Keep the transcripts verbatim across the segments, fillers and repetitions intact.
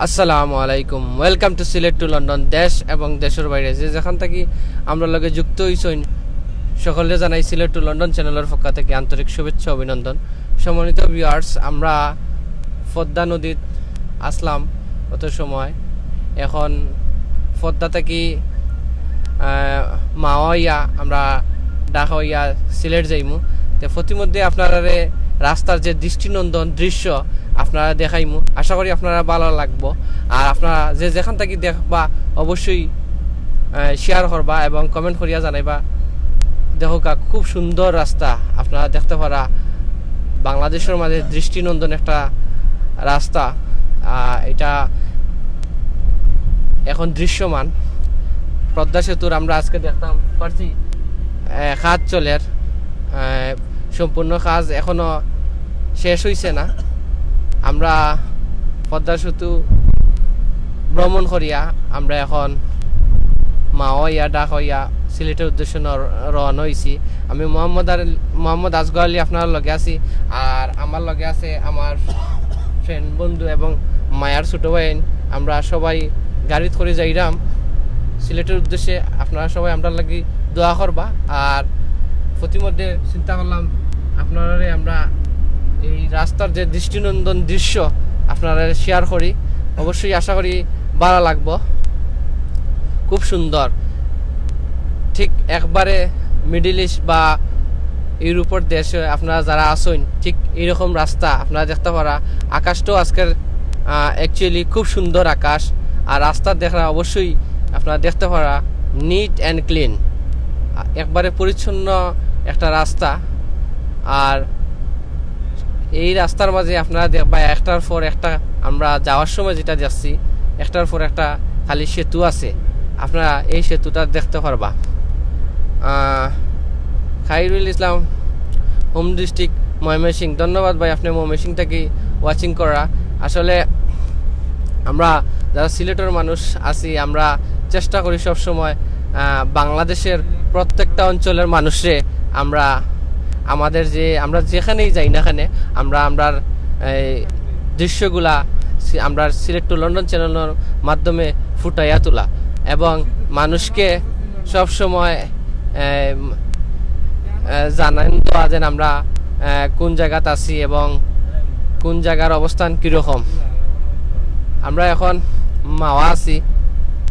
আসসালামু আলাইকুম, welcome to Sylhet to London. দেশ এবং দেশের বাইরে যে যেখান থাকি আমরার লগে যুক্ত হইছইন, সকলরে জানাই সিলেট to লন্ডন চ্যানেলের পক্ষ থাকি আন্তরিক শুভেচ্ছা অভিনন্দন। সম্মানিত ভিউয়ার্স, আমরা পদ্মা নদীত আসলাম অত সময়, এখন পদ্মা থাকি আহ, মাওয়া হইয়া আমরা ঢাকা হইয়া সিলেট যাইমু। তে প্রতিমধ্যে আপনারারে রাস্তার যে দৃষ্টিনন্দন দৃশ্য আপনারা দেখাইমু, আশা করি আপনারা ভালা লাগবো। আর আপনারা যে যেখান থাকি দেখবা অবশ্যই শেয়ার করবা এবং কমেন্ট করিয়া জানাইবা। দেখউক্কা, খুব সুন্দর রাস্তা, আপনারা দেখতে পারা বাংলাদেশের মাঝে দৃষ্টিনন্দন একটা রাস্তা। আহ, এটা এখন দৃশ্যমান। পদ্মা সেতুর আমরা আজকে দেখতাম পারছি, আহ, কাজ চলের, আহ, সম্পূর্ণ কাজ এখনো শেষ হইছে না। আমরা পদ্মা সেতু ভ্রমণ করিয়া আমরা এখন মাওয়া হইয়া ঢাকা হইয়া সিলেটের উদ্দেশ্যে ন-, রওনা হইছি। আমি মোহাম্মদ আর, মোহাম্মদ আসগর আলী আপনার লগে আছি, আর আমার লগে আছে আমার ফ্রেন্ড বন্ধু এবং মায়ার ছোট ভাই। আমরা সবাই গাড়িত করে যাইরাম সিলেটের উদ্দেশ্যে। আপনারা সবাই আমরার লাগি দোয়া করবা। আর প্রতিমধ্যে চিন্তা করলাম আপনারারে আমরা এই রাস্তার যে দৃষ্টিনন্দন দৃশ্য আপনারা শেয়ার করি, অবশ্যই আশা করি ভালা লাগবো। খুব সুন্দর, ঠিক একবারে মিডল ইস্ট বা ইউরোপের দেশে আপনারা যারা আছইন, ঠিক এইরকম রাস্তা আপনারা দেখতে পারা। আকাশটাও আজকের অ্যাকচুয়ালি খুব সুন্দর আকাশ, আর রাস্তা দেখরা অবশ্যই আপনারা দেখতে পারা নিট অ্যান্ড ক্লিন, একবারে পরিচ্ছন্ন একটা রাস্তা। আর এই রাস্তার মাঝে আপনারা দেখবা একটার পর একটা, আমরা যাওয়ার সময় যেটা দেখছি, একটার পর একটা খালি সেতু আছে, আপনারা এই সেতুটা দেখতে পারবা। আহ, খাইরুল ইসলাম, হোম ডিস্ট্রিক্ট ময়মনসিংহ, ধন্যবাদ ভাই, আপনি ময়মনসিংহ থাকি ওয়াচিং করা। আসলে আমরা যারা সিলেটের মানুষ আছি, আমরা চেষ্টা করি সব সময়, আহ, বাংলাদেশের প্রত্যেকটা অঞ্চলের মানুষরে আমরা আমাদের যে, আমরা যেখানেই যাই না কেন, আমরা আমরার এই দৃশ্যগুলা সি-, আমরা সিলেট টু লন্ডন চ্যানেলের মাধ্যমে ফুটাইয়া তোলা এবং মানুষকে সব সময়, এ, উম, এ, জানান দেওয়া যেন আমরা, এ, কোন জায়গাত আছি এবং কোন জায়গার অবস্থান কীরকম। আমরা এখন মাওয়া আছি,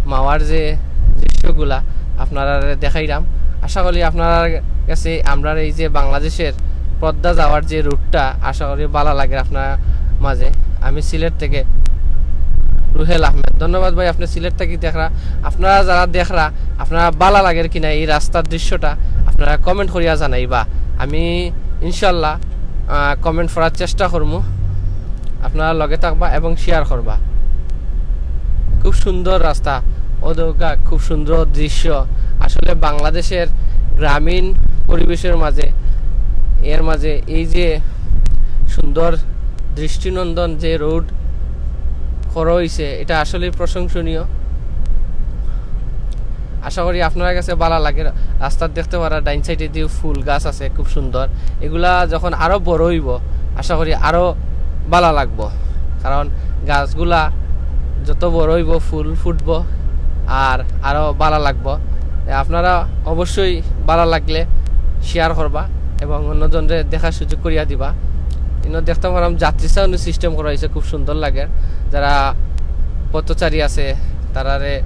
মাওয়ার যে দৃশ্যগুলা আপনারা দেখাইলাম। আশা করি আপনার কাছে আমরার এই যে বাংলাদেশের পদ্মা যাওয়ার যে রুটটা, আশা করি ভালা লাগে আপনার মাঝে। আমি সিলেট থেকে রুহেল আহমেদ, ধন্যবাদ ভাই, আপনি সিলেট থাকি দেখরা। আপনারা যারা দেখরা, আপনারা ভালা লাগের কিনা এই রাস্তার দৃশ্যটা, আপনারা কমেন্ট করিয়া জানাইবা। আমি ইনশাল্লাহ, আহ, কমেন্ট পড়ার চেষ্টা করমু। আপনারা লগে থাকবা এবং শেয়ার করবা। খুব সুন্দর রাস্তা, অউ দেখউক্কা, খুব সুন্দর দৃশ্য। আসলে বাংলাদেশের গ্রামীণ পরিবেশের মাঝে, এর মাঝে এই যে সুন্দর দৃষ্টিনন্দন যে রোড করা হইছে, এটা আসলেই প্রশংসনীয়। আশা করি আপনার কাছে ভালা লাগে। রাস্তার দেখতে পারা ডাইন সাইডে দিয়ে ফুল গাছ আছে, খুব সুন্দর। এগুলা যখন আরো বড় হইব, আশা করি আরো ভালা লাগবো, কারণ গাছগুলা যত বড় হইব, ফুল ফুটবো, আর আরো ভালা লাগবো। আপনারা অবশ্যই ভালা লাগলে শেয়ার করবা এবং অন্যজনরে দেখার সুযোগ করিয়া দিবা। ইনো দেখতে পারাম যাত্রী ছাউনি সিস্টেম করা হয়েছে, খুব সুন্দর লাগে। যারা পথচারী আছে, তারারে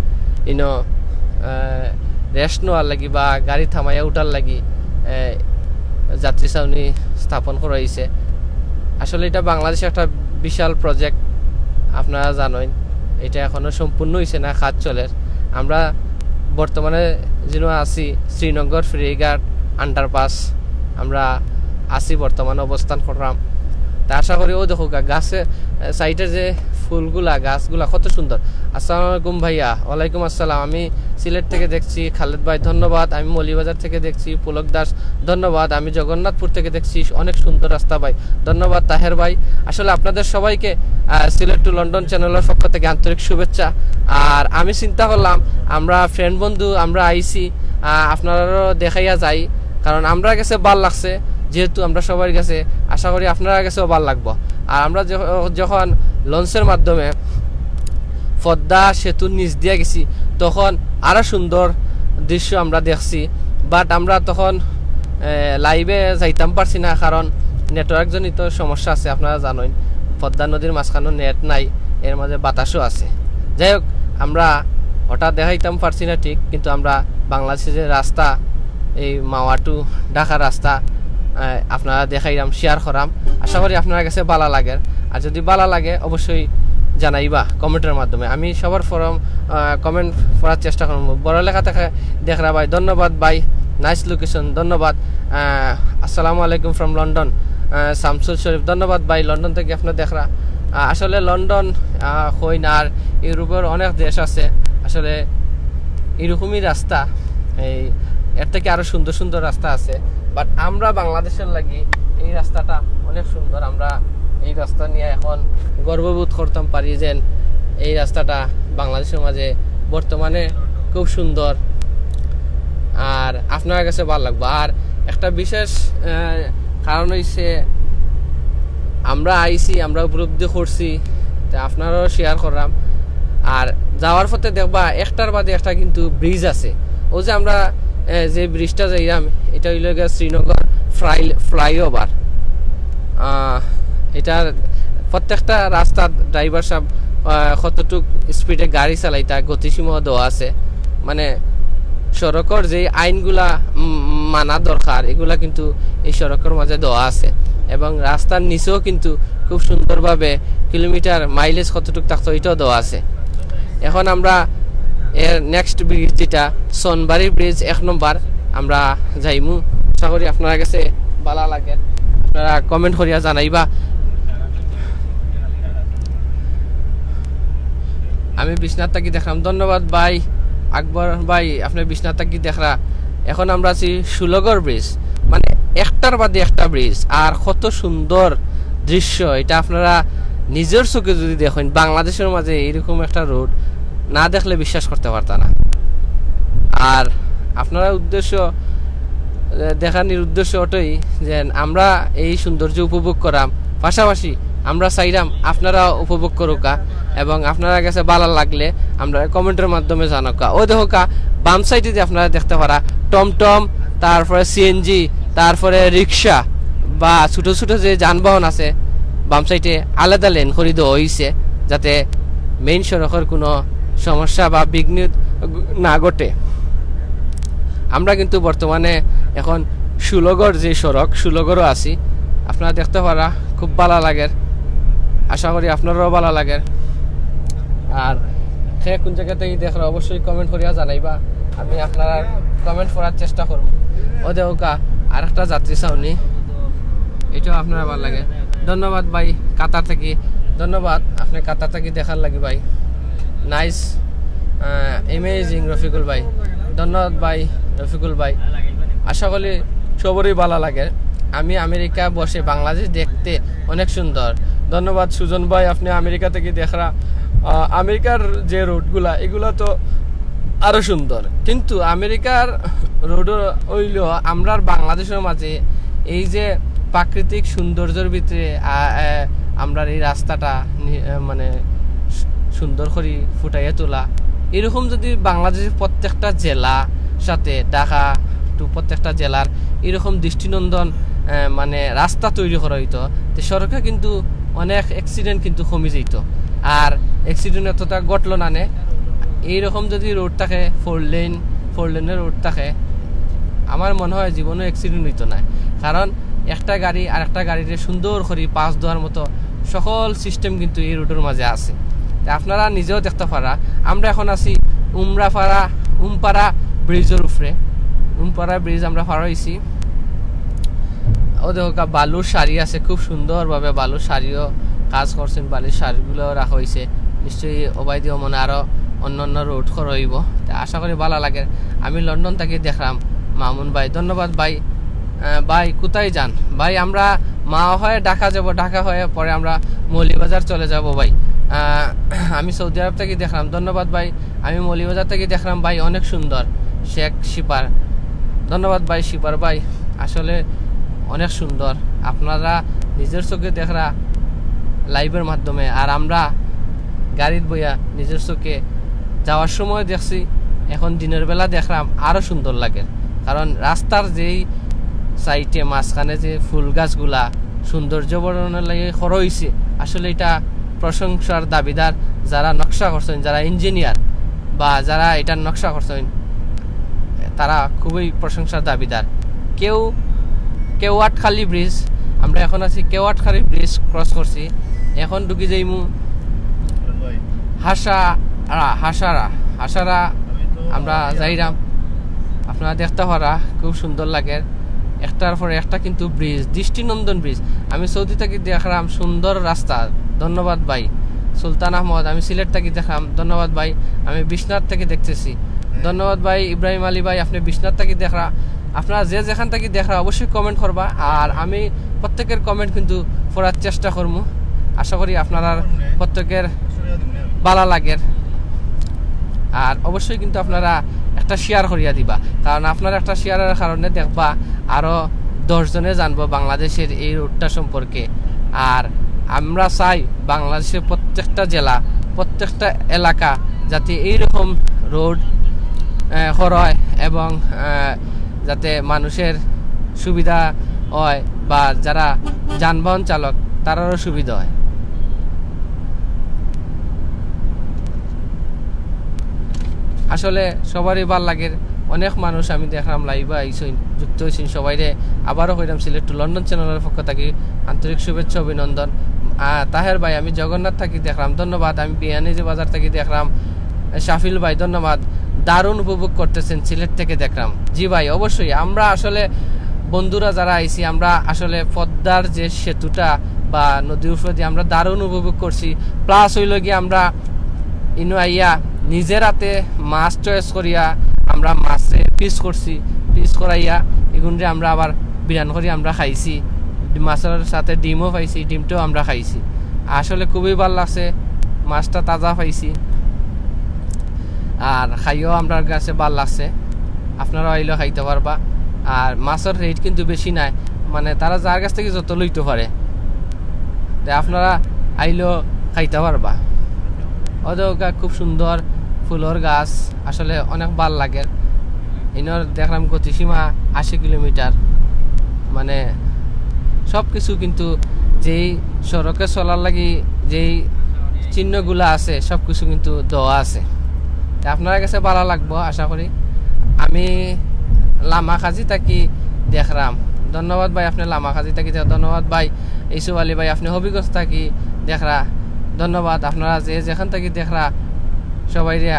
ইনো, আহ, রেস্ট নেওয়ার লাগি বা গাড়ি থামাইয়া উঠার লাগি, আহ, যাত্রী ছাউনি স্থাপন করা হয়েছে। আসলে এটা বাংলাদেশে একটা বিশাল প্রজেক্ট, আপনারা জানেন, এটা এখনো সম্পূর্ণ হয়েছে না, কাজ চলের। আমরা বর্তমানে যেন আছি শ্রীনগর ফেরিঘাট আন্ডারপাস, আমরা আছি বর্তমানে অবস্থান করলাম। তা আশা করি, অউ দেখউক্কা, গাছে, আহ, সাইডের যে ফুলগুলা, গাছগুলা কত সুন্দর। আসসালামু আলাইকুম ভাইয়া। ওয়ালাইকুম আসসালাম। আমি সিলেট থেকে দেখছি, খালেদ ভাই, ধন্যবাদ। আমি মৌলভীবাজার থেকে দেখছি, পুলক দাস, ধন্যবাদ। আমি জগন্নাথপুর থেকে দেখছি, অনেক সুন্দর রাস্তা ভাই, ধন্যবাদ। তাহের ভাই, আসলে আপনাদের সবাইকে, আহ, সিলেট টু লন্ডন চ্যানেলের পক্ষ থেকে আন্তরিক শুভেচ্ছা। আর আমি চিন্তা করলাম, আমরা ফ্রেন্ড বন্ধু, আমরা আইছি, আহ, আপনারারও দেখাইয়া যাই, কারণ আমরা গেছে ভালা লাগছে, যেহেতু আমরা সবার গেছে, আশা করি আপনারা গেছেও ভালা লাগবো। আর আমরা যখ-, যখন লঞ্চের মাধ্যমে পদ্মা সেতুর নিচ দিয়া গেছি, তখন আরো সুন্দর দৃশ্য আমরা দেখছি। বাট আমরা তখন লাইভে যাইতাম পারছি না, কারণ নেটওয়ার্ক জনিত সমস্যা আছে, আপনারা জানেন পদ্মা নদীর মাঝখানো নেট নাই, এর মাঝে বাতাসও আছে। যাই হোক, আমরা ওটা দেখাইতাম পারছি না ঠিক, কিন্তু আমরা বাংলাদেশে যে রাস্তা, এই মাওয়া টু ঢাকার রাস্তা, আহ, আপনারা দেখাইলাম, শেয়ার করাম। আশা করি আপনার কাছে ভালা লাগে। আর যদি ভালা লাগে, অবশ্যই জানাইবা কমেন্টের মাধ্যমে। আমি সবার ফরম কমেন্ট পড়ার চেষ্টা করবো। বড় লেখা থাকে দেখরা ভাই, ধন্যবাদ ভাই, নাইস লোকেশন, ধন্যবাদ। আহ, আসসালামু আলাইকুম ফ্রম লন্ডন, শামসুল শরীফ, ধন্যবাদ ভাই, লন্ডন থেকে আপনার দেখরা। আহ, আসলে লন্ডন, আহ, কই না, আর ইউরোপের অনেক দেশ আছে আসলে এরকমই রাস্তা, এই এর থেকে আরো সুন্দর সুন্দর রাস্তা আছে। বাট আমরা বাংলাদেশের লাগি এই রাস্তাটা অনেক সুন্দর। আমরা এই রাস্তা নিয়ে এখন গর্ববোধ করতাম পারি যে এই রাস্তাটা বাংলাদেশের মাঝে বর্তমানে খুব সুন্দর, আর আপনার কাছে ভালো লাগবে। আর একটা বিশেষ আহ, কারণ হইছে, আমরা আইছি, আমরা উপলব্ধি করছি, তা আপনারাও শেয়ার করলাম। আর যাওয়ার পথে দেখবা একটার বাদে একটা কিন্তু ব্রিজ আছে। ও যে আমরা আহ, যে ব্রিজটা যাইলাম, এটা হইল গিয়া শ্রীনগর ফ্লাই ফ্লাইওভার। আহ, এটার প্রত্যেকটা রাস্তার ড্রাইভার সাহেব আহ, কতটুক স্পিডে গাড়ি চালাইতা, গতিসীমা দেওয়া আছে। মানে সড়কর যে আইনগুলা উম, মানা দরকার, এগুলা কিন্তু এই সড়কর মাঝে দেওয়া আছে। এবং রাস্তার নিচেও কিন্তু খুব সুন্দরভাবে কিলোমিটার মাইলেজ কতটুক থাকতো, এটাও দেওয়া আছে। এখন আমরা এর নেক্সট ব্রিজ, যেটা সোনবাড়ি ব্রিজ এক নম্বর, আমরা যাইমু। আশা করি আপনার কাছে ভালা লাগে, আপনারা কমেন্ট করিয়া জানাইবা। আমি বিশ্বনাথ থাকি দেখলাম, ধন্যবাদ ভাই আকবর ভাই, আপনি বিশ্বনাথ থাকি দেখরা। এখন আমরা আছি ষোলগড় ব্রিজ, মানে একটার বাদে একটা ব্রিজ, আর কত সুন্দর দৃশ্য এটা। আপনারা নিজের চোখে যদি দেখেন, বাংলাদেশের মাঝে এইরকম একটা রোড না দেখলে বিশ্বাস করতে পারতা না। আর আপনারা উদ্দেশ্য, আহ, দেখানির উদ্দেশ্য ওটাই যে আমরা এই সৌন্দর্য উপভোগ করাম, পাশাপাশি আমরা চাইরাম আপনারা উপভোগ করুকা, এবং আপনারা কাছে ভালা লাগলে আমরা কমেন্টের মাধ্যমে জানাউকা। ওই দেখোকা, বাম সাইডে যে আপনারা দেখতে পারা টমটম, তারপরে সিএনজি, তারপরে রিক্সা বা ছোট ছোট যে যানবাহন আছে, বাম সাইডে আলাদা লেন করি দেওয়া হইছে, যাতে মেইন সড়কর কোনো সমস্যা বা বিঘ্ন না ঘটে। আমরা কিন্তু বর্তমানে এখন ষোলগড় যে সড়ক, ষোলগড়ও আছি। আপনারা দেখতে পারা খুব ভালা লাগের, আশা করি আপনারাও ভালা লাগের। আর কে কোন জায়গা থাকি দেখরা অবশ্যই কমেন্ট করিয়া জানাইবা, আমি আপনারা কমেন্ট করার চেষ্টা করবো। ও দেখোকা, আরেকটা যাত্রী ছাউনি, এটাও আপনারা ভালা লাগে। ধন্যবাদ ভাই কাতার থাকি, ধন্যবাদ আপনি কাতার থাকি দেখার লাগি ভাই। নাইস, অ্যামেজিং রফিকুল ভাই, ধন্যবাদ ভাই রফিকুল ভাই। আশা করি সবারই ভালা লাগে। আমি আমেরিকা বসে বাংলাদেশ দেখতে অনেক সুন্দর। ধন্যবাদ সুজন ভাই, আপনি আমেরিকা থাকি দেখরা। আহ, আমেরিকার যে রোডগুলা, এগুলা তো আরো সুন্দর, কিন্তু আমেরিকার রোড হইল আমরার বাংলাদেশের মাঝে এই যে প্রাকৃতিক সৌন্দর্যের ভিতরে, আ, আ, আমরার এই রাস্তাটা নি-, আ, মানে সু-, সুন্দর করি ফুটাইয়া তোলা। এরকম যদি বাংলাদেশের প্রত্যেকটা জেলা সাথে ঢাকা টু প্রত্যেকটা জেলার এরকম দৃষ্টিনন্দন, আ, মানে রাস্তা তৈরি করা হইতো, তো সড়কে কিন্তু অনেক অ্যাক্সিডেন্ট কিন্তু কমে যেত, আর অ্যাক্সিডেন্ট অতটা ঘটলো না নে। এইরকম যদি রোড থাকে, ফোর লেন, ফোর লেনের রোড থাকে, আমার মনে হয় জীবনে অ্যাক্সিডেন্ট হইতো না, কারণ একটা গাড়ি আর একটা গাড়িরে সুন্দর করি পাস দেওয়ার মতো সকল সিস্টেম কিন্তু এই রোডের মাঝে আছে। তে আপনারা নিজেও দেখতে পারা, আমরা এখন আছি উমরাপাড়া, উমপাড়া ব্রিজের উপরে। উমপাড়া ব্রিজ আমরা পার হইছি। ও দেখো, বালুর সারি আছে, খুব সুন্দরভাবে বালুর সারিও কাজ করছেন, বালুর সারিগুলো রাখা হইছে। নিশ্চয়ই ওবায়দি ওমনে আরো অন্যান্য রোড করা হইব। তে আশা করি ভালা লাগে। আমি লন্ডন থাকি দেখলাম মামুন ভাই, ধন্যবাদ ভাই। আহ, ভাই, কোথায় যান? ভাই, আমরা মাওয়া হয়ে ঢাকা যাব, ঢাকা হয়ে পরে আমরা মৌলভীবাজার চলে যাব ভাই। আহ, আমি সৌদি আরব থাকি দেখলাম, ধন্যবাদ ভাই। আমি মৌলভীবাজার থাকি দেখলাম ভাই, অনেক সুন্দর। শেখ শিপার, ধন্যবাদ ভাই শিপার ভাই, আসলে অনেক সুন্দর। আপনারা নিজের চোখে দেখরা লাইভের মাধ্যমে, আর আমরা গাড়িত বইয়া নিজর চউখে যাওয়ার সময় দেখছি, এখন দিনর বেলা দেখরাম আরো সুন্দর লাগের। কারণ রাস্তার যেই সাইডে মাঝখানে যে ফুল গাছগুলা সৌন্দর্য বর্ধনর লাগি করা অইছে, আসলে ইটা প্রশংসার দাবিদার। যারা নকশা করছইন, যারা ইঞ্জিনিয়ার বা যারা ইটার নকশা করছইন, তারা খুবই প্রশংসার দাবিদার। কেউ কেওয়াটখালী ব্রিজ, আমরা এখন আছি কেওয়াটখালী ব্রিজ ক্রস করছি, এখন ঢুকি যাইমু হাসারা, হাসারা, হাসারা। আমরা যাইরাম, আপনারা দেখতা পারা খুব সুন্দর লাগের। একটার পরে একটা কিন্তু ব্রিজ, দৃষ্টিনন্দন ব্রিজ। আমি সৌদি থাকি দেখরাম সুন্দর রাস্তা, ধন্যবাদ ভাই। সুলতান আহমদ, আমি সিলেট থাকি দেখরাম, ধন্যবাদ ভাই। আমি বিশ্বনাথ থাকি দেখতেছি, ধন্যবাদ ভাই। ইব্রাহিম আলী ভাই, আপনে বিশ্বনাথ থাকি দেখরা, আপনারা যে যেখান থাকি দেখরা অবশ্যই কমেন্ট করবা, আর আমি প্রত্যেকের কমেন্ট কিন্তু পড়ার চেষ্টা করমু। আশা করি আপনারার প্রত্যেকের ভালা লাগের। আর অবশ্যই কিন্তু আপনারা একটা শেয়ার করিয়া দিবা, কারণ আপনারা একটা শেয়ারের কারণে দেখবা আরো দশ জনে জানবো বাংলাদেশের এই রোডটা সম্পর্কে। আর আমরা চাই বাংলাদেশের প্রত্যেকটা জেলা, প্রত্যেকটা এলাকা যাতে এইরকম রোড, আহ, করা হয় এবং, আহ, যাতে মানুষের সুবিধা হয় বা যারা যানবাহন চালক তারারও সুবিধা হয়। আসলে সবারই ভালা লাগের। অনেক মানুষ আমি দেখরাম লাইভে আইছইন, যুক্ত অইছইন, সবাইরে আবারও কইরাম সিলেট টু লন্ডন চ্যানেলের পক্ষ থাকি আন্তরিক শুভেচ্ছা অভিনন্দন। আহ, তাহের ভাই, আমি জগন্নাথ থাকি দেখরাম, ধন্যবাদ। আমি বিয়ানীবাজার থাকি দেখরাম, শাফিল ভাই, ধন্যবাদ। দারুণ উপভোগ করতেছেন সিলেট থেকে দেখরাম। জি ভাই, অবশ্যই। আমরা আসলে বন্ধুরা যারা আইছি, আমরা আসলে পদ্মার যে সেতুটা বা নদীর উপরে দিয়ে আমরা দারুণ উপভোগ করছি। প্লাস অইলো গিয়া আমরা ইনো আইয়া নিজের হাতে মাছ চয়েস করিয়া আমরা মাছে পিস করছি, পিস করাইয়া এগুনরে আমরা আবার বিরান করি আমরা খাইছি, মাছের সাথে ডিমও পাইছি, ডিমটাও আমরা খাইছি। আসলে খুবই ভালা লাগছে, মাছটা তাজা পাইছি, আর খাইও আমরার কাছে ভালা লাগছে। আপনারা আইলেও খাইতা পারবা। আর মাছের রেট কিন্তু বেশি নায়, মানে তারা যার কাছ থাকি যত লইতা পারে, তে আপনারা আইলেও খাইতা পারবা। অদৌকা খুব সুন্দর ফুলর গাছ, আসলে অনেক ভালা লাগের। ইনোর দেখরাম গতিসীমা আশি কিলোমিটার, মানে সব কিছু কিন্তু যেই সড়কে চলার লাগি যেই চিহ্নগুলা আছে সব কিছু কিন্তু দেওয়া আছে। তে আপনারার কাছে ভালা লাগবো আশা করি। আমি লামাকাজি থাকি দেখরাম, ধন্যবাদ ভাই। আপনে লামাকাজি থাকি দেখ-, ধন্যবাদ ভাই। ইসুফ আলী ভাই, আপনে হবিগঞ্জ থাকি দেখরা, ধন্যবাদ। আপনারা যে যেখান থাকি দেখরা সবাইরে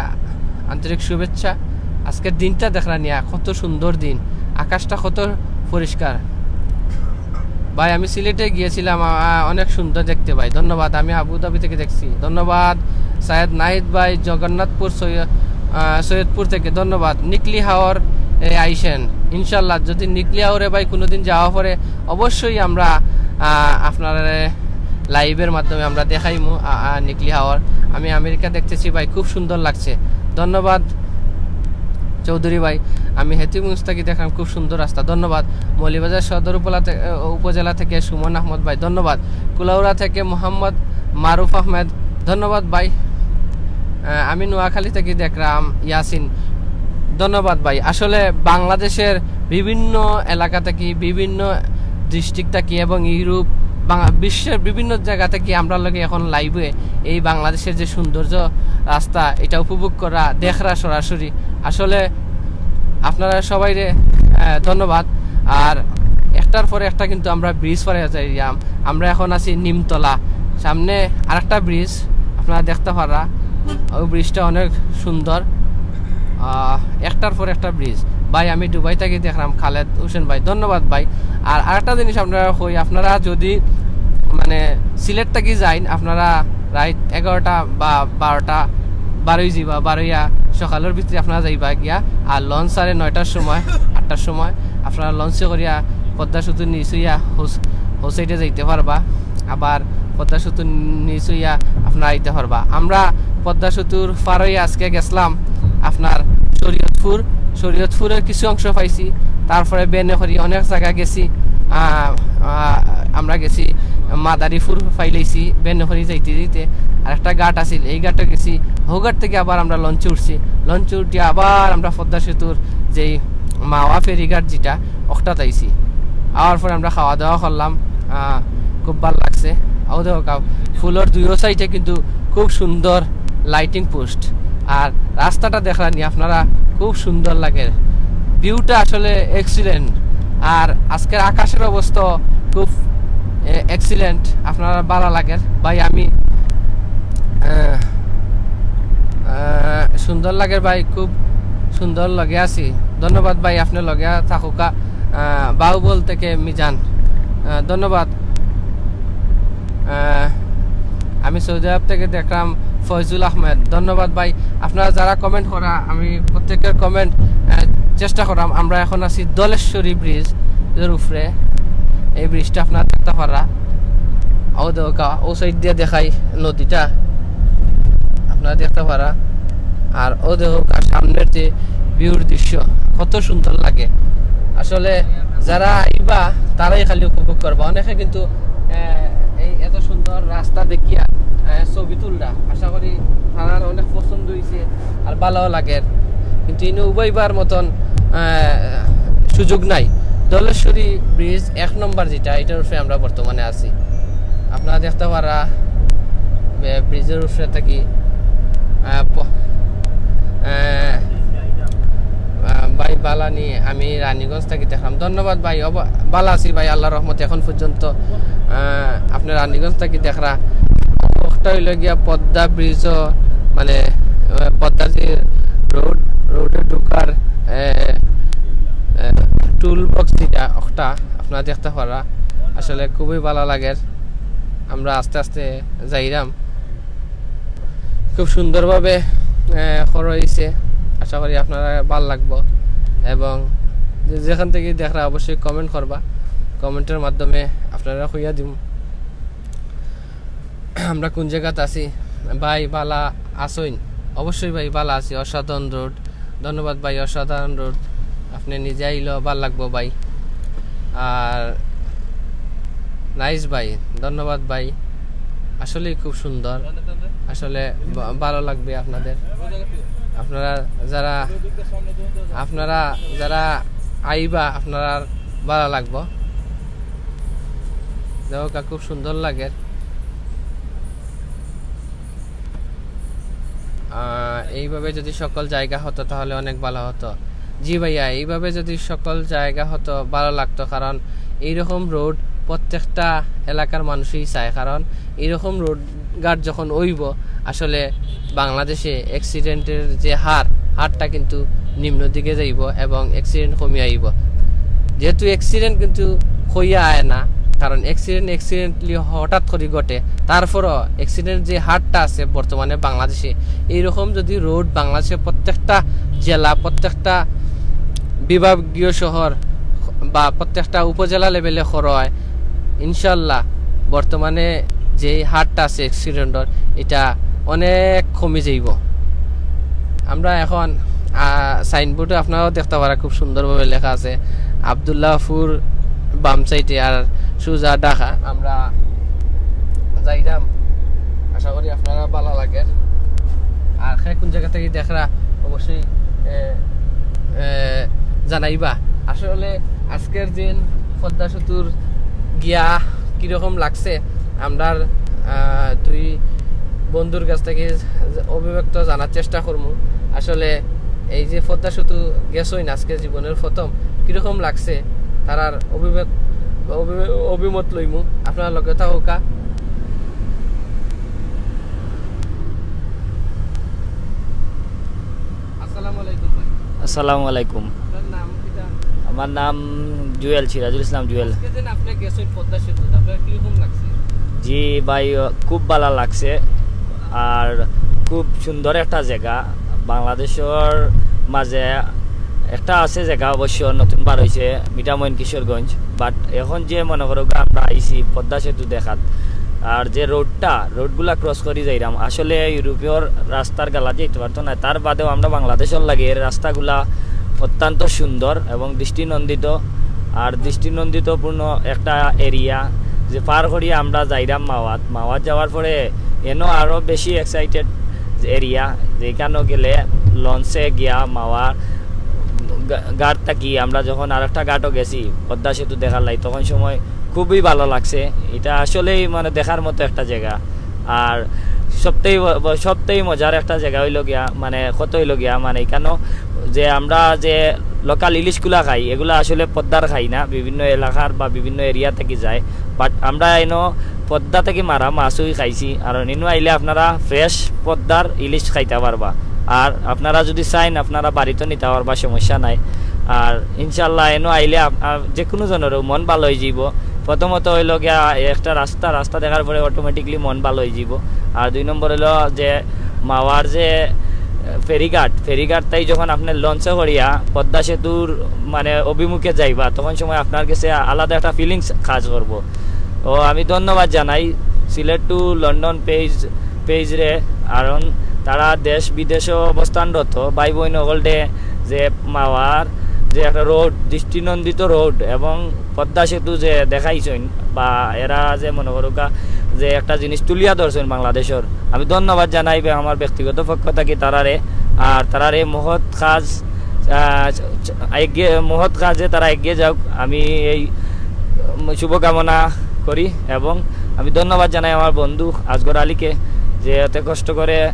আন্তরিক শুভেচ্ছা। আজকের দিনটা দেখরা নিয়া কত সুন্দর দিন, আকাশটা কত পরিষ্কার। ভাই, আমি সিলেটে গিয়েছিলাম, আ, আ, অনেক সুন্দর দেখতে ভাই, ধন্যবাদ। আমি আবুধাবি থেকে দেখছি, ধন্যবাদ। সায়েদ নাহিদ ভাই, জগন্নাথপুর সৈয়-, আ, সৈয়দপুর থেকে ধন্যবাদ। নিকলি হাওর এ আইসেন, ইনশাল্লাহ যদি নিকলি হাওরে ভাই কোনোদিন যাওয়া পড়ে অবশ্যই আমরা, আ, আপনারে লাইভের মাধ্যমে আমরা দেখাইমু, আ, আ, নিকলি হাওর। আমি আমেরিকা দেখতেছি ভাই, খুব সুন্দর লাগছে, ধন্যবাদ। চৌধুরী ভাই, আমি হেতিমগঞ্জ থাকি দেখরাম, খুব সুন্দর রাস্তা, ধন্যবাদ। মৌলভীবাজার সদর উপলা থে-, উপজেলা থেকে সুমন আহমদ ভাই, ধন্যবাদ। কুলাউড়া থেকে মোহাম্মদ মারুফ আহমেদ, ধন্যবাদ ভাই। আহ, আমি নোয়াখালী থাকি দেখরাম, ইয়াসিন, ধন্যবাদ ভাই। আসলে বাংলাদেশের বিভিন্ন এলাকা থাকি, বিভিন্ন ডিস্ট্রিক্ট থাকি এবং ইউরোপ, বাংলা-, বিশ্বের বিভিন্ন জায়গা থাকি আমরার লগে এখন লাইভে এই বাংলাদেশের যে সৌন্দর্য রাস্তা, এটা উপভোগ করা, দেখরা সরাসরি। আসলে আপনারা সবাইরে, আহ, ধন্যবাদ। আর একটার পরে একটা কিন্তু আমরা ব্রিজ পার অইয়া যাইরাম। আমরা এখন আছি নিমতলা, সামনে আরেকটা ব্রিজ আপনারা দেখতা পাররা, ওই ব্রিজটা অনেক সুন্দর। আহ, একটার পর একটা ব্রিজ। ভাই, আমি দুবাই থাকি দেখরাম, খালেদ হোসেন ভাই, ধন্যবাদ ভাই। আর আরেকটা জিনিস আপনারারে কই, আপনারা যদি মানে সিলেট থাকি যাইন, আপনারা রাইত এগারোটা বা বারোটা বারোই যাইবা, বারোইয়া সকালর ভিতরে আপনারা যাইবা গিয়া। আর লঞ্চ ছাড়ে নয়টার সময়, আটটার সময়। আপনারা লঞ্চে করিয়া পদ্মা সেতুর নিচ অইয়া হৌস-, হৌসাইডে যাইতা পারবা, আবার পদ্মা সেতুর নিচ অইয়া আপনারা আইতা পারবা। আমরা পদ্মা সেতুর পার অইয়া আজকে গেছলাম আপনার শরীয়তপুর। শরীয়তপুরের কিছু অংশ পাইছি, তারপরে বেনে করি অনেক জাগা গেছি। আহ, আহ, আমরা গেছি মাদারীপুর, পাইলাইছি বেনে করি যাইতে যাইতে। আর একটা ঘাট আছিল, এই ঘাটে গেছি। হউ ঘাট থাকি আবার আমরা লঞ্চে উঠছি, লঞ্চে উঠি আবার আমরা পদ্মা সেতুর যেই মাওয়া ফেরিঘাট যেটা, অখটাত আইছি। আওয়ার পরে আমরা খাওয়া দাওয়া করলাম, আহ, খুব ভালা লাগছে। অউ দেখউক্কা, ফুলর দুইও সাইডে কিন্তু খুব সুন্দর লাইটিং পোস্ট, আর রাস্তাটা দেখরা নি আপনারা, খুব সুন্দর লাগের, ভিউটা আসলে এক্সিলেন্ট। আর আজকের আকাশের অবস্থা খুব এক্সিলেন্ট, আপনারা ভালা লাগের ভাই। আমি আহ, আহ, সুন্দর লাগের ভাই, খুব সুন্দর লগে আছি। ধন্যবাদ ভাই, আপনে লগে থাকউক্কা। আহ, বাহুবল থেকে মিজান, আহ, ধন্যবাদ। আহ, আমি সৌদি আরব থেকে দেখলাম ফয়জুল আহমেদ, ধন্যবাদ ভাই। আপনারা যারা কমেন্ট করা, আমি প্রত্যেকের কমেন্ট চেষ্টা করাম। আমরা এখন আছি ধলেশ্বরী ব্রিজের উপরে, এই ব্রিজটা আপনারা দেখতা পাররা। অউ দেখউক্কা, অউ সাইড দিয়া দেখাই নদীটা, আপনারা দেখতা পাররা। আর অউ দেখউক্কা, সামনের যে ভিউর দৃশ্য, কত সুন্দর লাগে। আসলে যারা আইবা, তারাই খালি উপভোগ করবা। অনেকে কিন্তু, আহ, এই এত সুন্দর রাস্তা দেখিয়া, আহ, ছবি তুলরা। আশা করি তারার অনেক পছন্দ অইছে আর ভালাও লাগের। কিন্তু ইনো উবাইবার মতন, আহ, সুযোগ নাই। ধলেশ্বরী ব্রিজ এক নম্বর যেটা, এটার উপরে আমরা বর্তমানে আছি। আপনারা দেখতা পাররা, এ, ব্রিজের উপরে থাকি, আহ, প-, আহ, আহ, ভাই ভালা নি, আমি রানীগঞ্জ থাকি দেখলাম। ধন্যবাদ ভাই, অব-, ভালা আছি ভাই, আল্লাহর রহমতে এখন পর্যন্ত। আহ, আপনে রানীগঞ্জ থাকি দেখরা, অখটা অইলো গিয়া পদ্মা ব্রিজ, মানে, আহ, পদ্মা যে রোড, রোডে ঢুকার, আহ, আহ, টুল বক্স যেটা, অখটা আপনারা দেখতা পাররা। আসলে খুবই ভালা লাগের। আমরা আস্তে আস্তে যাইরাম। খুব সুন্দরভাবে, আহ, করা অইছে। আশা করি আপনারা ভালা লাগবো। এবং যে যেখান থাকি দেখরা অবশ্যই কমেন্ট করবা, কমেন্টের মাধ্যমে আপনারারে কইয়া দিমু আমরা কোন জাগাত আছি। ভাই ভালা আছইন? অবশ্যই ভাই ভালা আছি। অসাধারণ রোড, ধন্যবাদ ভাই, অসাধারণ রোড। আপনে নিজে আইলো ভালা লাগবো ভাই। আর নাইস ভাই, ধন্যবাদ ভাই, আসলেই খুব সুন্দর। আসলে ভা-, ভালা লাগবে আপনাদের, আপনারা যারা, আপনারা যারা আইবা, আপনারার ভালা লাগবো। দেখউক্কা, খুব সুন্দর লাগের। আহ, এইভাবে যদি সকল জায়গা হতো তাহলে অনেক ভালা হতো। জি ভাইয়া, এইভাবে যদি সকল জায়গা হতো ভালা লাগতো, কারণ এইরকম রোড প্রত্যেকটা এলাকার মানুষই চায়, কারণ এইরকম রোড ঘাট যখন অইবো, আসলে বাংলাদেশে অ্যাক্সিডেন্টের যে হার, হারটা কিন্তু নিম্ন দিকে যাইবো এবং অ্যাক্সিডেন্ট কমিয়া আইবো। যেহেতু অ্যাক্সিডেন্ট কিন্তু কইয়া আয় না, কারণ অ্যাক্সিডেন্ট অ্যাক্সিডেন্টলি হঠাৎ করি ঘটে। তারপরও অ্যাক্সিডেন্ট যে হারটা আছে বর্তমানে বাংলাদেশে, এইরকম যদি রোড বাংলাদেশে প্রত্যেকটা জেলা, প্রত্যেকটা বিভাগীয় শহর বা প্রত্যেকটা উপজেলা লেভেলে করা অয়, ইনশাল্লাহ বর্তমানে যে হারটা আছে অ্যাক্সিডেন্টর, এটা অনেক কমি যাইবো। আমরা এখন, আহ, সাইনবোর্ডে আপনারাও দেখতা পাররা, খুব সুন্দরভাবে লেখা আছে আব্দুল্লাহপুর বাম সাইডে আর সুজা ঢাকা। আমরা যাইরাম, আশা করি আপনারা ভালা লাগের। আর কে কোন জাগা থাকি দেখরা অবশ্যই, এ, এ, জানাইবা। আসলে আজকের দিন পদ্মা সেতুর গিয়া কিরকম লাগছে, আমরার, আহ, দুই বন্ধুর কাছ থাকি অভিব্যক্ত জানার চেষ্টা করমু। আসলে এই যে পদ্মা সেতু গেছইন আজকে জীবনের প্রথম, কিরকম লাগছে তারার অভিব্যক্ত, অভি-, অভিমত লইমু। আপনারা লগে থাকউক্কা। আসসালামু আলাইকুম ভাই। আসসালামু আলাইকুম। আপনার নাম কিতা? আমার নাম জুয়েল, সিরাজুল ইসলাম জুয়েল। আজকে দিন আপনি গেছেন পদ্মা সেতু, আপনার কিরকম লাগছে? জি ভাই, খুব ভালা লাগছে। আর খুব সুন্দর একটা জাগা। বাংলাদেশর মাঝে একটা আছে জাগা, অবশ্য নতুন বার অইছে, মিঠামইন কিশোরগঞ্জ। But এখন যে মনে করো আমরা আইছি পদ্মা সেতু দেখাত, আর যে রোডটা, রোডগুলা ক্রস করি যাইরাম, আসলে ইউরোপীয় রাস্তার গালা যাইতে পারতো না। তার বাদেও আমরা বাংলাদেশর লাগি এর রাস্তাগুলা অত্যন্ত সুন্দর এবং দৃষ্টিনন্দিত। আর দৃষ্টিনন্দিতপূর্ণ একটা এরিয়া, যে পার করি আমরা যাইরাম মাওয়াত। মাওয়াত যাওয়ার পরে এনো আরও বেশি এক্সাইটেড এরিয়া, যেখানে গেলে লঞ্চে গিয়া মাওয়ার ঘা-, ঘাট থাকি আমরা যখন আরেকটা ঘাটও গেছি পদ্মা সেতু দেখার লাগি, তখন সময় খুবই ভালো লাগছে। এটা আসলেই মানে দেখার মতো একটা জায়গা। আর সবথেকে ব-, ব-, সবথেকে মজার একটা জায়গা হইল গিয়া, মানে কত হইল গিয়া, মানে এখানেও যে আমরা যে লোকাল ইলিশগুলা খাই, এগুলা আসলে পদ্মার খাই না, বিভিন্ন এলাকার বা বিভিন্ন এরিয়া থেকে যায়। বাট আমরা এনো পদ্মা থেকে মারা মাছই খাইছি। আর এনো আইলে আপনারা ফ্রেশ পদ্মার ইলিশ খাইতে পারবা। আর আপনারা যদি চাইন, আপনারা বাড়িতে নিতে পারবা, সমস্যা নাই। আর ইনশাল্লাহ এনো আইলে আপ-, আ, যে কোনো জনেরও মন ভালো হয়ে যাব। প্রথমত হইল গিয়া একটা রাস্তা, রাস্তা দেখার পরে অটোমেটিকলি মন ভালো হয়ে যাব। আর দুই নম্বর হইল যে মাওয়ার যে, আহ, ফেরিঘাট, ফেরিঘাট তাই যখন আপনি লঞ্চে করিয়া পদ্মা সেতুর মানে অভিমুখে যাইবা, তখন সময় আপনার কাছে আলাদা একটা ফিলিংস কাজ করব। ও আমি ধন্যবাদ জানাই সিলেট টু লন্ডন পেজ, পেজরে, কারণ তারা দেশ বিদেশে অবস্থানরত ভাই বইন অকলরে যে মাওয়ার যে একটা রোড, দৃষ্টিনন্দিত রোড এবং পদ্মা সেতু যে দেখাইছইন বা এরা যে মনে করুকা যে একটা জিনিস তুলিয়া ধরছইন বাংলাদেশর, আমি ধন্যবাদ জানাই বে আমার ব্যক্তিগত পক্ষ থাকি তারারে। আর তারার এই মহৎ কাজ, আহ, এগিয়ে, মহৎ কাজে তারা এগিয়ে যাক, আমি এই, উম, শুভকামনা করি। এবং আমি ধন্যবাদ জানাই আমার বন্ধু আসগর আলীকে, যে এত কষ্ট করে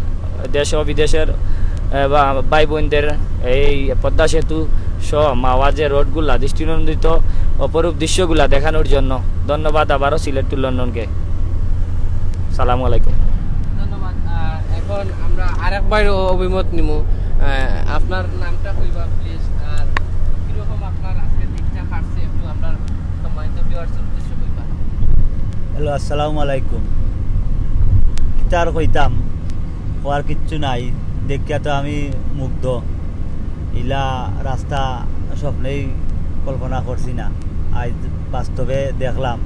দেশ ও বিদেশের, আহ, বা-, ভাই বোনদের এই পদ্মা সেতু সহ মাওয়া যে রোডগুলা, দৃষ্টিনন্দিত অপরূপ দৃশ্যগুলা দেখানোর জন্য। ধন্যবাদ আবারও সিলেট টু লন্ডনকে। সালামু আলাইকুম। ধন্যবাদ। আহ, এখন আমরা আরেক ভাইর অ-, অভিমত নিমু। আহ, আপনার নামটা কইবা প্লিজ, আর কিরকম আপনার আজকে দিনটা কাটছে একটু আমরা সম্মানিত ভিউয়ার্সের উদ্দেশ্যে কইবা। হ্যালো, আসসালামু আলাইকুম। কিতার কইতাম, কওয়ার কিচ্ছু নাই, দেখিয়া তো আমি মুগ্ধ। ইলা রাস্তা স্বপ্নেই কল্পনা করছি না, আজ বাস্তবে দেখলাম।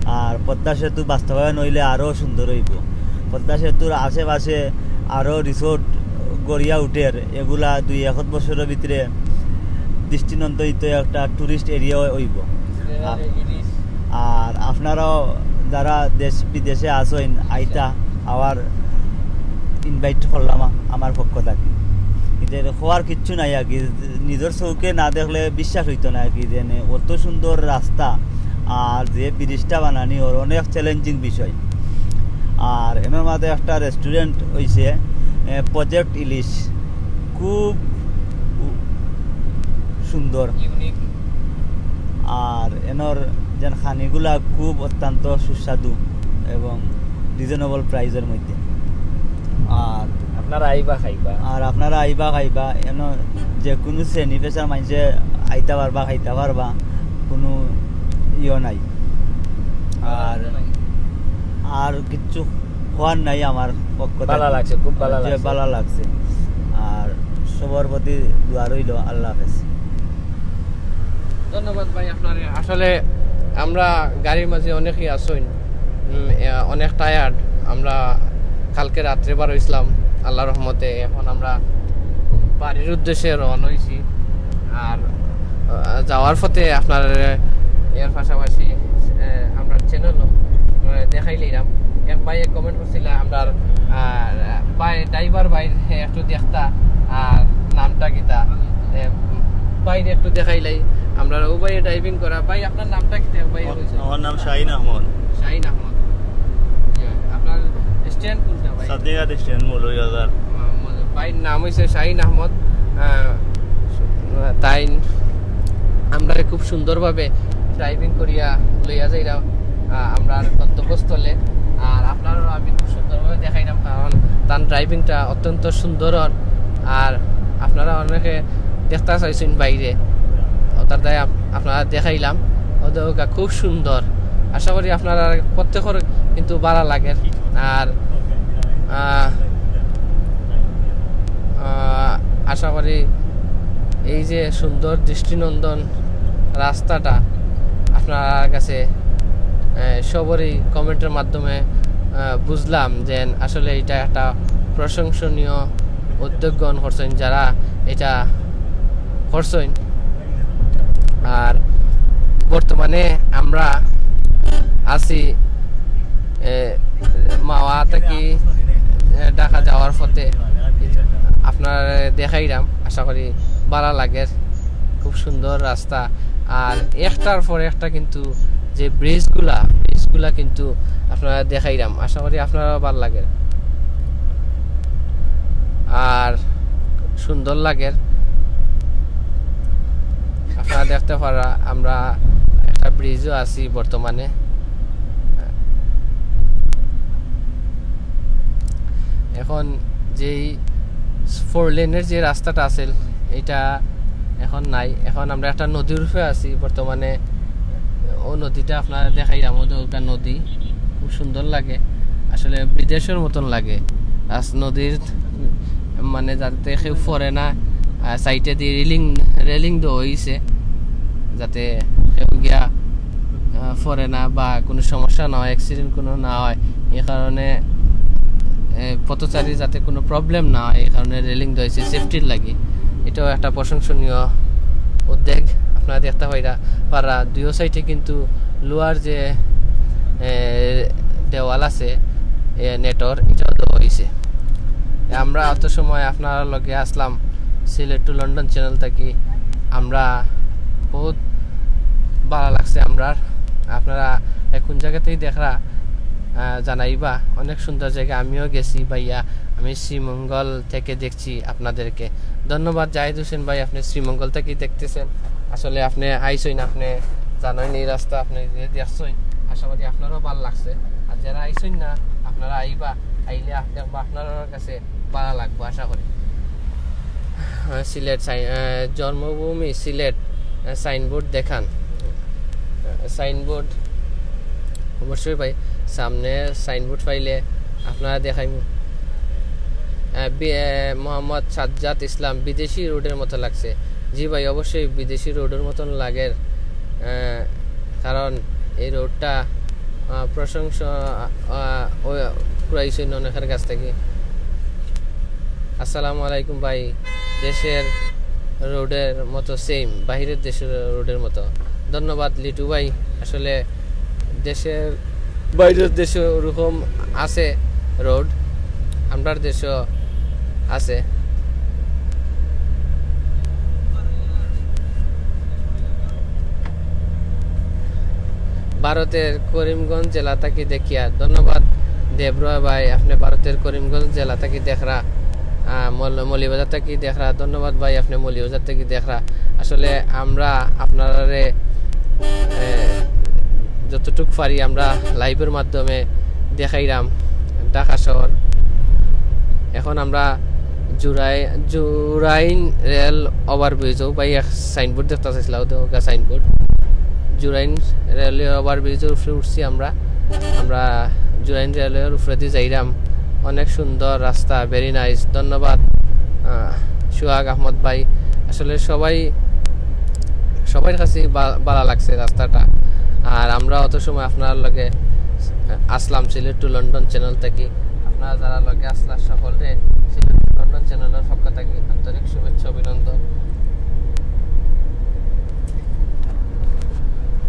আর পদ্মা সেতু বাস্তবায়ন হইলে আরও সুন্দর হইব। পদ্মা সেতুর আশেপাশে আরও রিসোর্ট গড়িয়া উঠের, এগুলা দুই এক বছরের ভিতরে দৃষ্টিনন্দিত একটা টুরিস্ট এরিয়া হইব। আর, আর আপনারাও যারা দেশ বিদেশে আছেন, আইতা, আবার ইনভাইট করলাম আ-, আমার পক্ষ থাকি। কিন্তু এর হওয়ার কিচ্ছু নাই আর কি, নিজের চোখে না দেখলে বিশ্বাস হইতো না আর কি, যে নে অত সুন্দর রাস্তা আর যে ব্রিজটা বানানি ওর অনেক চ্যালেঞ্জিং বিষয়। আর এনার মাঝে একটা রেস্টুরেন্ট হইছে, এ, প্রজেক্ট ইলিশ, খুব উ-, সুন্দর। ইউনিক। আর এনর যেন খানিগুলা খুব অত্যন্ত সুস্বাদু এবং রিজনেবল প্রাইসের মধ্যে। আর আপনারা আইবা খাইবা। আর আপনারা আইবা খাইবা, এন যে কোনো শ্রেণী পেশার মানুষে আইতা পারবা, খাইতা পারবা, কোনো ইয়ে নাই। আর, আর কিচ্ছু কওয়ার নাই আমার পক্ষ থাকি। ভালা লাগছে, খুব ভালা যে লাগছে। ভালা লাগছে। আর সবার প্রতি দোয়া রইল। আল্লাহ হাফেজ। ধন্যবাদ ভাই আপনারে। আসলে আমরা গাড়ির মাঝে অনেকেই আছইন, উম, এ, অনেক টায়ার্ড। আমরা কালকে রাত্রে বার হইছিলাম আল্লাহর রহমতে। এখন আমরা বাড়ির উদ্দেশ্যে রওনা হইছি। আর, আহ, যাওয়ার পথে আপনার এর পাশাপাশি, আহ, আমরা চ্যানেলও, আহ, দেখাই লইলাম। এক ভাইয়ে কমেন্ট করছিলা, আমরা, আহ, ভাই ড্রাইভার ভাই একটু দেখতা আর নামটা কিতা, এ, ভাইরে একটু দেখাইলাই। আমরা ও ভাই ড্রাইভিং করা। ভাই, আপনার নামটা কিতা? ভাই, আমার নাম শাহিন আহমদ। শাহিন আহমদ। ইয়া, আপনার স্ট্যান্ড কোনটা ভাই? সাদিয়াত স্ট্যান্ড, মৌলভীবাজার। আহ, মৌল-, ভাইর নাম হইছে শাহিন আহমদ। আহ, তাই আমরা খুব সুন্দরভাবে ড্রাইভিং করিয়া লইয়া যাইরা, আহ, আমরা গন্তব্যস্থলে। আর আপনারাও আমি খুব সুন্দরভাবে দেখাইলাম, কারণ তার ড্রাইভিংটা অত্যন্ত সুন্দর। আর আপনারা অনেকে দেখতে চাইছেন বাইরে, ওটার তাই আপ-, আপনারা দেখাইলাম, ওদের খুব সুন্দর। আশা করি আপনারা প্রত্যেকের কিন্তু ভালা লাগের। আর, আহ, আহ, আশা করি এই যে সুন্দর দৃষ্টিনন্দন রাস্তাটা আপনার কাছে, আহ, সবারই কমেন্টের মাধ্যমে, আহ, বুঝলাম যে আসলে এটা একটা প্রশংসনীয় উদ্যোগ গ্রহণ করছেন যারা এটা করছেন। আর বর্তমানে আমরা আছি, এ, মাওয়া থাকি, এ, ঢাকা যাওয়ার পথে আপনারারে দেখাইরাম। আশা করি ভালা লাগের। খুব সুন্দর রাস্তা। আর একটার পর একটা কিন্তু যে ব্রিজগুলা, ব্রিজগুলা কিন্তু আপনারারে দেখাইরাম। আশা করি আপনারারও ভালা লাগের। আর সুন্দর লাগের। আপনারা দেখতা পাররা, আমরা একটা ব্রিজও আছি বর্তমানে। এখন যেই ফোর লেনের যে রাস্তাটা আছিল, এটা এখন নাই। এখন আমরা একটা নদীর উপরে আছি বর্তমানে। ও নদীটা আপনারারে দেখাইরাম, ও তো একটা নদী, খুব সুন্দর লাগে আসলে, বিদেশর মতন লাগে। আস-, নদীর মানে যাতে কেউ পড়ে না, আহ, সাইডেদি রেলিং, রেলিং দেওয়া হইছে যাতে কেউ গিয়া, আহ, পড়ে না বা কোনো সমস্যা না হয়, অ্যাক্সিডেন্ট কোনো না হয়, এই কারণে, এ, পথচারী যাতে কোনো প্রবলেম না হয়, এই কারণে রেলিং দেওয়া হইছে সেফটির লাগি। এটাও একটা প্রশংসনীয় উদ্যোগ। আপনারা দেখতা পাইরা, পাররা দুইও সাইডে কিন্তু লোহার যে, এ, দেওয়াল আছে, এ, নেটর, এটাও দেওয়া হইছে। আমরা অত সময় আপনারার লগে আছলাম সিলেট টু লন্ডন চ্যানেল থাকি। আমরা বহুত ভালা লাগছে আমরার। আপনারা কোন জায়গাতেই দেখরা, আহ, জানাইবা। অনেক সুন্দর জায়গা, আমিও গেছি ভাইয়া। আমি শ্রীমঙ্গল থেকে দেখছি আপনাদেরকে। ধন্যবাদ জাহিদ হোসেন ভাই, আপনি শ্রীমঙ্গল থেকে দেখতেছেন। আসলে আপনি আইছইন, আপনি জানইন এই রাস্তা, আপনি যে দেখছইন, আশা করি আপনারও ভালা লাগছে। আর যারা আইছইন না, আপনারা আইবা, আইলে আপ-, দেখবা আপনার কাছে ভালা লাগবো আশা করি। আহ, সিলেট সাই-, আহ, জন্মভূমি সিলেট, আহ, সাইনবোর্ড দেখান। আহ, সাইনবোর্ড অবশ্যই ভাই, সামনে সাইনবোর্ড পাইলে আপনারারে দেখাইমু। আহ, বি-, আহ, মোহাম্মদ সাজ্জাদ ইসলাম, "বিদেশি রোডের মতো লাগছে।" জি ভাই, অবশ্যই বিদেশি রোডের মতন লাগের, আহ, কারণ এই রোডটা, আহ, প্রশংসা, আহ, ও-, কুড়াইছইন অনেকের কাছ থেকে। আসসালামু আলাইকুম ভাই, দেশের রোডের মতো সেম, বাইরের দেশের রোডের মতো। ধন্যবাদ লিটু ভাই। আসলে দেশের বাইরের দেশে ওরকম আছে রোড, আমরার দেশও আছে। ভারতের করিমগঞ্জ জেলা থাকি দেখিয়া। ধন্যবাদ দেবরয় ভাই, আপনি ভারতের করিমগঞ্জ জেলা থাকি দেখরা, আহ, মল-, মৌলভীবাজার থাকি দেখরা। ধন্যবাদ ভাই, আপনি মৌলভীবাজার থাকি দেখরা। আসলে আমরা আপনারারে, এ, যতটুক পারি আমরা লাইভের মাধ্যমে দেখাইরাম ঢাকা শহর। এখন আমরা জুরাই-, জুরাইন রেল ওভারব্রিজও ভাই এক সাইনবোর্ড দেখতা চাইছিলাম, তো ওগা সাইনবোর্ড। জুরাইন রেলওয়ে ওভারব্রিজের উপরে উঠছি আমরা। আমরা জুরাইন রেলওয়ের উপরেদি যাইরাম। অনেক সুন্দর রাস্তা, very nice। ধন্যবাদ, আহ, সুহাগ আহমদ ভাই। আসলে সবাই, সবার কাছে বা-, ভালা লাগছে রাস্তাটা। আর আমরা অত সময় আপনার লগে আসলাম সিলেট টু লন্ডন চ্যানেল থাকি। আপনারা যারা লগে আসলা সকলরে সিলেট টু লন্ডন চ্যানেলের পক্ষ থাকি আন্তরিক শুভেচ্ছা, অভিনন্দন।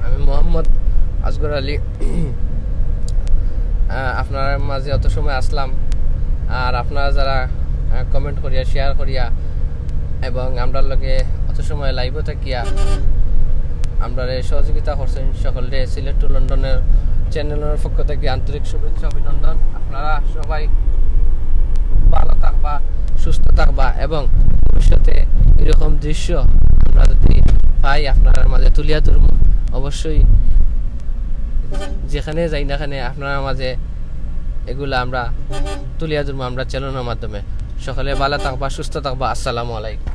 আমি মোহাম্মদ আসগর আলী। আহ, আপনার মাঝে অত সময় আসলাম, আর আপনারা যারা, আহ, কমেন্ট করিয়া, শেয়ার করিয়া এবং আমরার লগে অত সময় লাইভও থাকিয়া আমরারে সহযোগিতা করছেন, সকলরে সিলেট টু লন্ডনের চ্যানেলের পক্ষ থাকি আন্তরিক শুভেচ্ছা, অভিনন্দন। আপনারা সবাই ভালা থাকবা, সুস্থ থাকবা এবং ভবিষ্যতে এরকম দৃশ্য আমরা যদি পাই আপনারার মাঝে তুলিয়া ধরমু। অবশ্যই যেখানে যাই না কেনে আপনারার মাঝে এগুলা আমরা তুলিয়া ধরমু আমরা চ্যানেলের মাধ্যমে। সকলে ভালা থাকবা, সুস্থ থাকবা। আসসালামু আলাইকুম।